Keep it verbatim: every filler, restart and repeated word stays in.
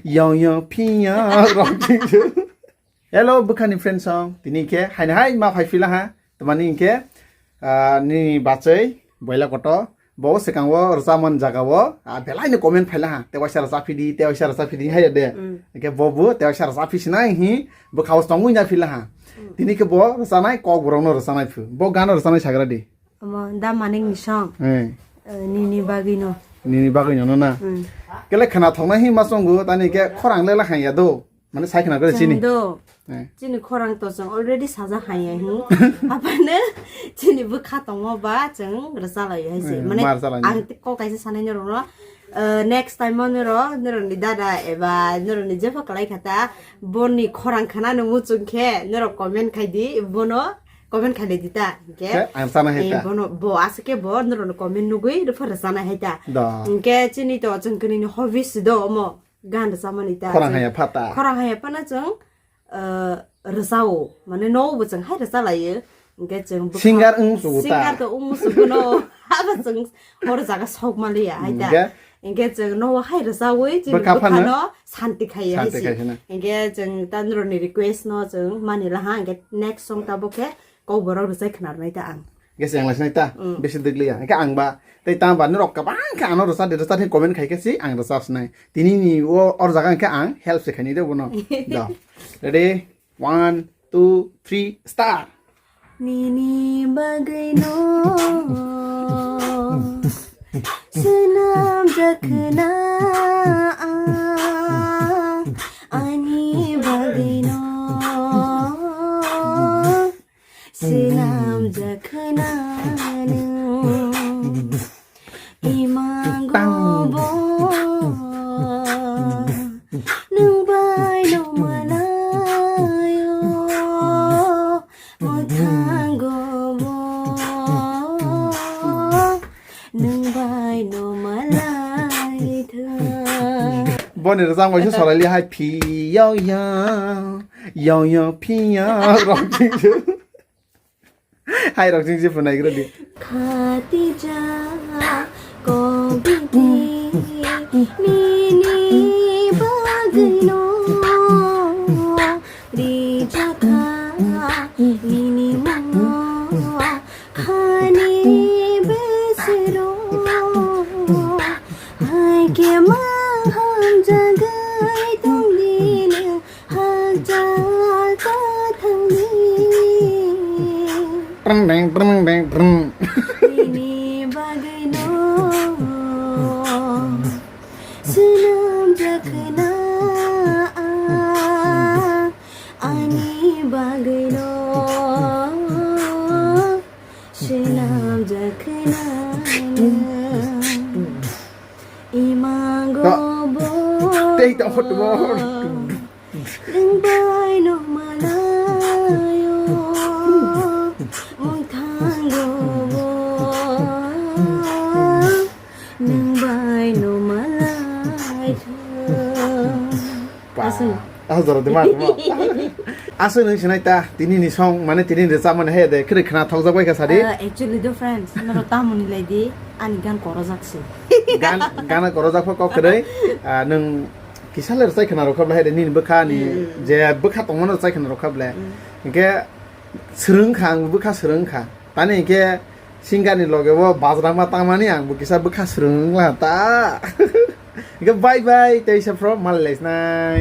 Yong yong phiya rok. Hello, bwkhani friend song. Tini khe haino hai ma phai phila ha. Tamani hinkhe, ah, nini bachai, boila koto. Bo swkango rwchapmani jagao, ah, belaino comment phaila ha. Tewaisa rwchap phidi, tewaisa rwchap phidi hai de. Mm. Hinkhe bo bo tewaisa rwchap phi sinai hi, bwkhao tongwi na phila ha. Mm. Tini khe bo rwchanai, kok borokno rwchanai phu. Bo gano rwchanai sagra di. Omo, da manik ni song. Eh. Eh, nini bagwi no. Nini bagwi no, no na. Mm. Kele khana thokna hi ma songo, tani ke khorang lela khanya do. Mane sai khana gore chini. Chwng do. Eh. Chini khorang to chwng already saja khanya hi. Apane chini bwkha tongma ba chwng rwcha lai hai se. Eh, mane ma rwcha lai. Ang ko kaisa sanai no rwno. Eh, next time mo noro, noro ni dada eba noro ni jepho kalai khata, boni khorang khana no muchung khe, noro comment khai di, bono comment khailai di ta, hinkhe. Khe ang sana hai eh, ta. Bono, bo aswk khe bo norokni comment nugwi rwphar rwchana hai ta. Da. Hinkhe chini to chwng kwnwi ni hobbies do omo, gan rwchapmani ta. Khorang chwng haya pha ta. Khorang haya phano chwng, uh, rwchao, mane no bo chwng hai rwchalaio. Hinkhe chwng bwkha singer wng sugo ta. Singer to wng sugo no. Haba chwng hor jaga sok maliya hai ta. Hinkhe? Hinkhe chwng no hai rwchawi chini bwkha phano bwkhano santi khaiya hai santi si. Khai sina. Hinkhe chwng ta norokni request no chwng mani laha, hinkhe next song ta bo khe kokborok rwchai khna rwnai ta ang. Hinkhe chwng lai sinai ta, mm, besi dwgliya. Hinkhe ang ba, tei ta ba norok kwbang khe ano rwchadi rwchadi comment khai khe si ang rwchap sinai. Tini ni o or jaga hinkhe ang help se khaini de bono. Do. Ready? One, two, three, start. Nini bagwi no swnam jakna, ani bagwi no swnam jakna nwng. Imango bo nwng bai no malaio, mwthango bo nwng bai no malai thwng. Boni rwchapmung se solai li hai phi yo yo, yo yo phi yo rok jing jing. Hai rok jing jing phunai gra di. Khatija kobiti nini bagwino rijakha nini mungo khani besero hai khe ma hamjagai tongdi nang. Hajal ta thangni. Prang dang, prang dang, prang. Nini bagwi no swnam jakna, ani bagwi no swnam jakna. Imango bo. Tei ta hot mo. Nwng bai no malaio, mwthango bo nwng bai no malai thwng. Pa. Aswk. Ah, jora de ma, ma. Aswk nwng sinai ta, tini ni song, mane tini ni rwchapmani hai de, khwrwi khna thokjak bai kha sadi. Ah, actually do friends, noro tamoni lai di, ani gan korojak se. Gan, gan korojak pho kok khwrwi, ah, nwng Kisa le rwchai khna rwkha ble, hai de nini bwkha ni. Mm. Je bwkha tongmano rwchai khna rwkha ble. Mm. Hinkhe swrwng kha, ang bwkha swrwng kha. Tani hinkhe singer ni loge o bajra ma tangmani ang bo kisa bwkha swrwng wngla ta. Hinkhe bye bye, tei sa phro mal lai sinai.